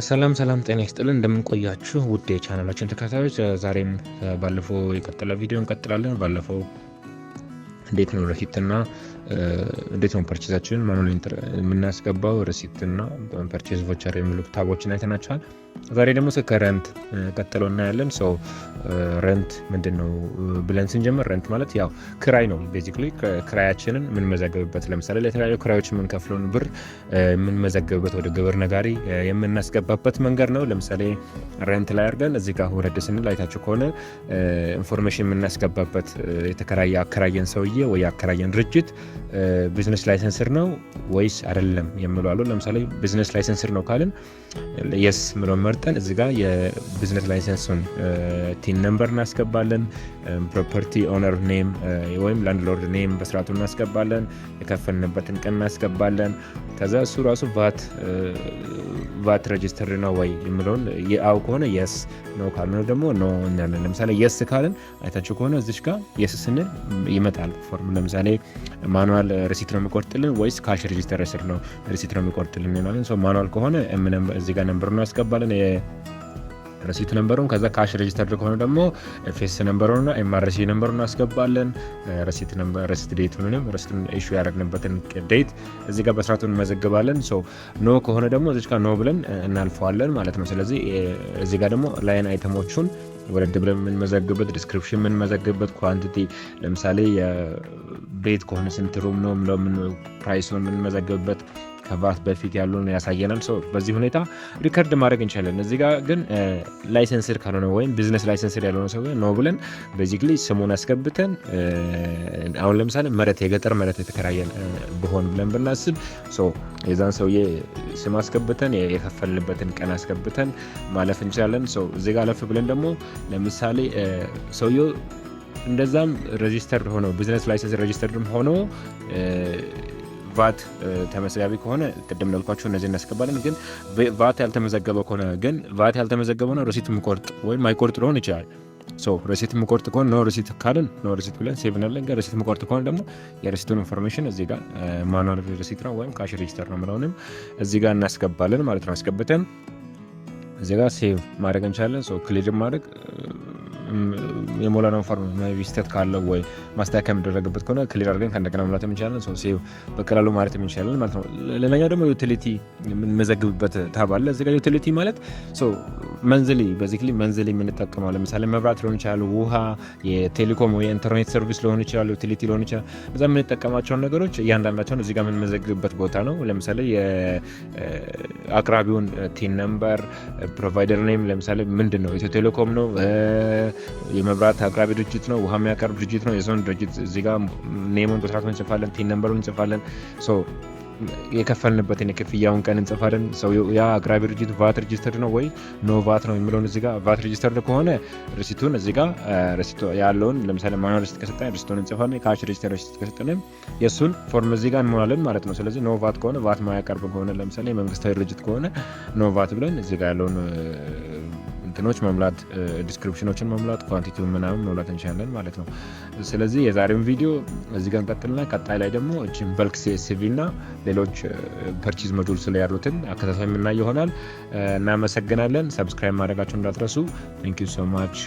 ሰላም ሰላም፣ ጤና ይስጥልን፣ እንደምን ቆያችሁ ውድ የቻናላችን ተከታታዮች። ዛሬም ባለፈው የቀጠለ ቪዲዮ እንቀጥላለን። ባለፈው እንዴት ነው receipt ና እንዴት ነው purchase ኣችንን manual የምናስገባው፣ receipt ና purchase voucher የሚሉ tab ኦችን አይተናቸዋል። ዛሬ ደግሞ ስለ rent ቀጥሎ እናያለን። So rent ምንድን ነው ብለን ስንጀምር rent ማለት ያው ክራይ ነው። Basically ክራያችንን የምንመዘገብበት፣ ለምሳሌ ለተለያዩ ክራዮች የምንከፍለውን ብር የምንመዘገብበት፣ ወደ ግብር ነጋሪ የምናስገባበት መንገድ ነው። ለምሳሌ rent ላይ አድርገን እዚህ ጋር ወረድ ስንል አይታችሁ ከሆነ information የምናስገባበት፣ የተከራየ አከራየን ሰውዬ ወይ አከራየን ድርጅት business licensed ነው ወይስ አይደለም የሚሉ አሉ። ለምሳሌ business licensed ነው ካልን yes ምለውን መርጠን እዚ ጋር የ business license ኡን TIN number እናስገባለን። Property owner name ወይም landlord name በስርዓቱ እናስገባለን። የከፈልንበትን ቀን እናስገባለን። ከዛ እሱ ራሱ VAT register ነው ወይ የሚለውን የአው ከሆነ yes ነው፣ ካልሆነ ደግሞ no እንላለን። ለምሳሌ yes ካልን አይታችሁ ከሆነ እዚች ጋር yes ስንል ይመጣል form። ለምሳሌ manual receipt ነው የሚቆርጥልን ወይስ cash register ነው receipt ነው የሚቆርጥልን እንላለን። Manual ከሆነ እዚህ ጋር number እናስገባለን፣ receipt number ኡን። ከዛ cash register ከሆነ ደግሞ FS number ኡንና MRC number ኡን እናስገባለን። Receipt number፣ receipt date ኡንም፣ receipt ኡን issue ያደረግንበትን date እዚህ ጋር በስርዓቱ እንመዘግባለን። So no ከሆነ ደግሞ እዚች ጋር no ብለን እናልፈዋለን ማለት ነው። ስለዚህ እዚህ ጋር ደግሞ line item ኦቹን ወረድ ብለን የምንመዘግብበት፣ description የምንመዘግብበት፣ quantity፣ ለምሳሌ የቤት ከሆነ ስንት room ነው፣ price ኡን የምንመዘግብበት፣ ከቫት በፊት ያለውን ያሳየናል። So በዚህ ሁኔታ record ማድረግ እንችላለን። እዚህ ጋር ግን licensed ካልሆነ ወይም business licensed ያልሆነ ሰው no ብለን basically ስሙን አስገብተን፣ አሁን ለምሳሌ መሬት፣ የገጠር መሬት የተከራየን ብሆን ብለን ብናስብ የዛን ሰውዬ ስም አስገብተን የከፈልንበትን ቀን አስገብተን ማለፍ እንችላለን። እዚህ ጋር አለፍ ብለን ደግሞ ለምሳሌ ሰውየው እንደዛም register ሆኖ፣ business license registered ም ሆኖ ቫት ተመዝጋቢ ከሆነ ቅድም እንዳልኳችሁ እነዚህ እናስገባለን። ግን ቫት ያልተመዘገበ ከሆነ ግን ቫት ያልተመዘገበ ነው receipt የሚቆርጥ ወይም ማይቆርጥ ሊሆን ይችላል። So receipt የሚቆርጥ ከሆነ no receipt ካልን no receipt ብለን save እንላለን። ግን receipt የሚቆርጥ ከሆነ ደግሞ የ receipt ኡን information እዚህ ጋር manual receipt ነው ወይም cash register ነው ምለውንም እዚህ ጋር እናስገባለን ማለት ነው። አስገብተን እዚህ ጋር save ማድረግ እንችላለን። So clear ማድረግ፣ የሞላነው form ስህተት ካለው ወይ ማስተካከያ የሚደረግበት ከሆነ clear አድርገን ከእንደገና መሙላት እንችላለን። So save በቀላሉ ማለት እንችላለን ማለት ነው። ሌላኛው ደግሞ utility የምንመዘግብበት tab አለ። እዚህ ጋር utility ማለት monthly፣ basically monthly የምንጠቀመው ለምሳሌ መብራት ሊሆን ይችላል፣ ውሃ፣ የቴሌኮም ወይ የኢንተርኔት service ሊሆን ይችላል፣ utility ሊሆን ይችላል። እዛ የምንጠቀማቸውን ነገሮች እያንዳንዳቸውን እዚህ ጋር የምንመዘግብበት ቦታ ነው። ለምሳሌ የአቅራቢውን TIN number፣ provider name፣ ለምሳሌ ምንድን ነው፣ ኢትዮ ቴሌኮም ነው፣ የመብራት አቅራቢ ድርጅት ነው፣ ውሃ የሚያቀርብ ድርጅት ነው፣ የዞን ድርጅት፣ እዚህ ጋር name ኡን በስርዓቱ እንጽፋለን፣ TIN number ኡን እንጽፋለን። የከፈልንበትን የክፍያውን ቀን እንጽፋለን። ሰው ያ አቅራቢ ድርጅት VAT registered ነው ወይ no VAT ነው የሚለውን እዚህ ጋር VAT registered ከሆነ receipt ኡን እዚህ ጋር receipt ኡ ያለውን፣ ለምሳሌ manual receipt ከሰጠን receipt ኡን እንጽፋለን። Cash register receipt ከሰጠንም የእሱን form እዚህ ጋር እንሞላለን ማለት ነው። ስለዚህ no VAT ከሆነ፣ ቫት ማያቀርብ ከሆነ፣ ለምሳሌ የመንግስታዊ ድርጅት ከሆነ no VAT ብለን እዚህ ጋር ያለውን እንትኖች መሙላት፣ description ኦችን መሙላት፣ quantity ውን ምናምን መሙላት እንችላለን ማለት ነው። ስለዚህ የዛሬውን ቪዲዮ እዚህ ጋር እንቀጥልና ቀጣይ ላይ ደግሞ እችን bulk CSV እና ሌሎች purchase module ስለ ያሉትን አከታታይ የምናይ ይሆናል። እናመሰግናለን። Subscribe ማድረጋችሁን እንዳትረሱ። Thank you so much.